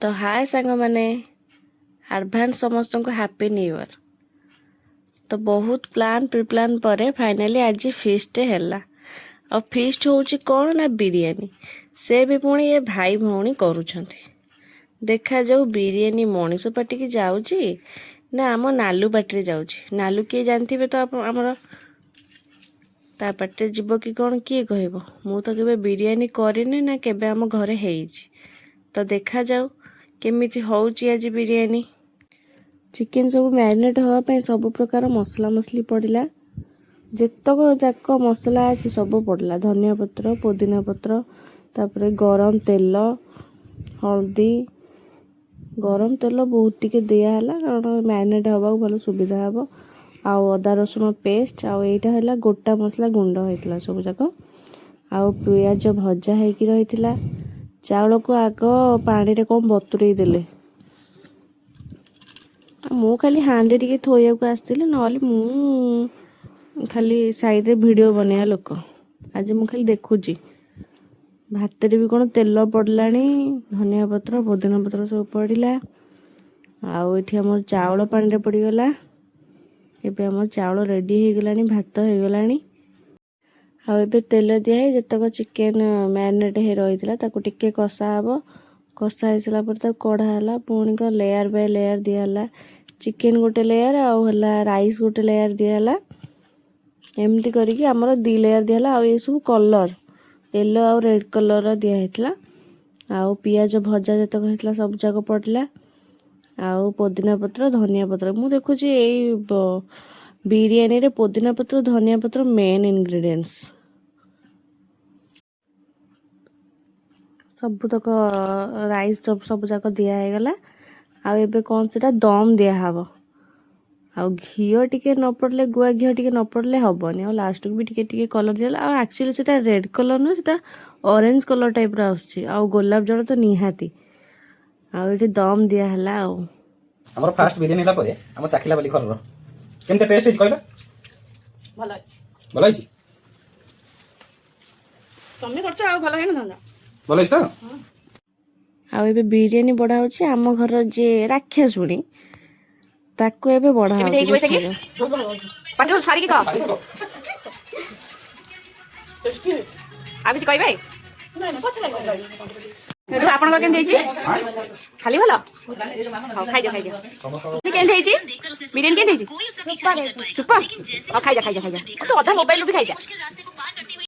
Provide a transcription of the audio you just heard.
ତ ହାଏ ସାଙ୍ଗମାନେ, ଆଡ଼ଭାନ୍ସ ସମସ୍ତଙ୍କୁ ହାପି ନ୍ୟୁ ଇୟର୍। ତ ବହୁତ ପ୍ଲାନ୍ ପ୍ରିପ୍ଲାନ୍ ପରେ ଫାଇନାଲି ଆଜି ଫିଷ୍ଟ ହେଲା। ଆଉ ଫିଷ୍ଟ ହେଉଛି କ'ଣ ନା ବିରିୟାନୀ। ସେ ବି ପୁଣି ଏ ଭାଇ ଭଉଣୀ କରୁଛନ୍ତି। ଦେଖାଯାଉ ବିରିୟାନୀ ମଣିଷ ପାଟିକି ଯାଉଛି ନା ଆମ ନାଲୁ ପାଟିରେ ଯାଉଛି। ନାଲୁ କିଏ ଜାଣିଥିବେ ତ ଆପଣ ଆମର, ତା ପାଟିରେ ଯିବ କି କ'ଣ, କିଏ କହିବ? ମୁଁ ତ କେବେ ବିରିୟାନୀ କରିନି ନା କେବେ ଆମ ଘରେ ହେଇଛି। ତ ଦେଖାଯାଉ କେମିତି ହେଉଛି ଆଜି ବିରିୟାନୀ। ଚିକେନ୍ ସବୁ ମ୍ୟାରିନେଟ୍ ହେବା ପାଇଁ ସବୁ ପ୍ରକାର ମସଲା ମସଲି ପଡ଼ିଲା। ଯେତକ ଯାକ ମସଲା ଅଛି, ସବୁ ପଡ଼ିଲା। ଧନିଆ ପତ୍ର, ପୋଦିନା ପତ୍ର, ତାପରେ ଗରମ ତେଲ, ହଳଦୀ। ଗରମ ତେଲ ବହୁତ ଟିକେ ଦିଆହେଲା, କାରଣ ମ୍ୟାରିନେଟ୍ ହେବାକୁ ଭଲ ସୁବିଧା ହେବ। ଆଉ ଅଦା ରସୁଣ ପେଷ୍ଟ, ଆଉ ଏଇଟା ହେଲା ଗୋଟା ମସଲା ଗୁଣ୍ଡ ହେଇଥିଲା ସବୁ ଯାକ। ଆଉ ପିଆଜ ଭଜା ହେଇକି ରହିଥିଲା। ଚାଉଳକୁ ଆଗ ପାଣିରେ କ'ଣ ବତୁରେଇ ଦେଲେ। ଆଉ ମୁଁ ଖାଲି ହାଣ୍ଡି ଟିକେ ଥୋଇବାକୁ ଆସିଥିଲି, ନହେଲେ ମୁଁ ଖାଲି ସାଇଡ଼ରେ ଭିଡ଼ିଓ ବନେଇବା ଲୋକ। ଆଜି ମୁଁ ଖାଲି ଦେଖୁଛି। ଭାତରେ ବି କ'ଣ ତେଲ ପଡ଼ିଲାଣି, ଧନିଆ ପତ୍ର, ପୋଦିନା ପତ୍ର ସବୁ ପଡ଼ିଲା। ଆଉ ଏଠି ଆମର ଚାଉଳ ପାଣିରେ ପଡ଼ିଗଲା। ଏବେ ଆମର ଚାଉଳ ରେଡ଼ି ହେଇଗଲାଣି, ଭାତ ହେଇଗଲାଣି। ଆଉ ଏବେ ତେଲ ଦିଆ ହେଇ ଯେତକ ଚିକେନ୍ ମ୍ୟାରିନେଟ୍ ହେଇ ରହିଥିଲା, ତାକୁ ଟିକେ କଷା ହବ। କଷା ହେଇସାରିଲା ପରେ ତାକୁ କଢ଼ା ହେଲା। ପୁଣି କ'ଣ ଲେୟାର ବାଇ ଲେୟାର ଦିଆହେଲା। ଚିକେନ୍ ଗୋଟେ ଲେୟାର, ଆଉ ହେଲା ରାଇସ୍ ଗୋଟେ ଲେୟାର ଦିଆହେଲା। ଏମିତି କରିକି ଆମର 2 ଲେୟାର ଦିଆହେଲା। ଆଉ ଏସବୁ କଲର୍ ୟେଲୋ ଆଉ ରେଡ଼୍ କଲର୍ର ଦିଆହେଇଥିଲା। ଆଉ ପିଆଜ ଭଜା ଯେତକ ହେଇଥିଲା, ସବୁ ଯାକ ପଡ଼ିଲା। ଆଉ ପୋଦିନା ପତ୍ର, ଧନିଆ ପତ୍ର। ମୁଁ ଦେଖୁଛି ଏଇ ବିରିୟାନୀରେ ପୋଦିନା ପତ୍ର, ଧନିଆ ପତ୍ର ମେନ୍ ଇନଗ୍ରିଡ଼ିଏଣ୍ଟସ୍। ସବୁତକ ରାଇସ୍ ସବୁ ଯାକ ଦିଆ ହେଇଗଲା। ଆଉ ଏବେ କ'ଣ ସେଟା ଦମ୍ ଦିଆହବ। ଆଉ ଘିଅ ଟିକେ ନ ପଡ଼ିଲେ, ଗୁଆ ଘିଅ ଟିକେ ନ ପଡ଼ିଲେ ହବନି। ଆଉ ଲାଷ୍ଟକୁ ବି ଟିକେ ଟିକେ କଲର୍ ଦିଆହେଲା। ଆଉ ଆକ୍ଚୁଆଲି ସେଟା ରେଡ଼୍ କଲର୍ ନୁହେଁ, ସେଟା ଅରେଞ୍ଜ କଲର୍ ଟାଇପ୍ର ଆସୁଛି। ଆଉ ଗୋଲାପ ଜଳ ତ ନିହାତି। ଆଉ ଏଠି ଦମ୍ ଦିଆହେଲା ଆଉ ଆମର ଫାଷ୍ଟ ବିରିୟାନୀ ହେଲା ପରେ ଆମ ଚାଖିଲା ବାଲି ଘରର କେମିତି ଟେଷ୍ଟ ହେଇଛି କହିଲ? ଭଲ ଅଛି। ଭଲ ହେଇଛି? ତମେ କରୁଛ, ଆଉ ଭଲ ହେଇନଥାନ୍ତା? ଭଲ ହେଇଛି ତ? ଆଉ ଏବେ ବିରିୟାନୀ ବଢ଼ା ହେଉଛି। ଆମ ଘରର ଯିଏ ରାକ୍ଷାଶୁଣୀ, ତାକୁ ଏବେ ବଢ଼ା କେମିତି ହେଇଛି ହେଉଛି। ବୈଶାଖୀ? ପାଟିରୁ ସାରିକି କହ। ଆଉ କିଛି କହିବେ? ହେଠୁ ଆପଣଙ୍କର କେମିତି ହେଇଛି? ଖାଲି ଭଲ? ହଉ, ଖାଇଦିଅ, ଖାଇଦିଅ। କେମିତି ହେଇଛି ବିରିୟାନୀ? କେମିତି ହେଇଛି? ସୁପର। ହଉ, ଖାଇଯା, ଖାଇଯା, ଖାଇଯା। ତୁ ଅଧା ମୋବାଇଲରୁ ବି ଖାଇଯା।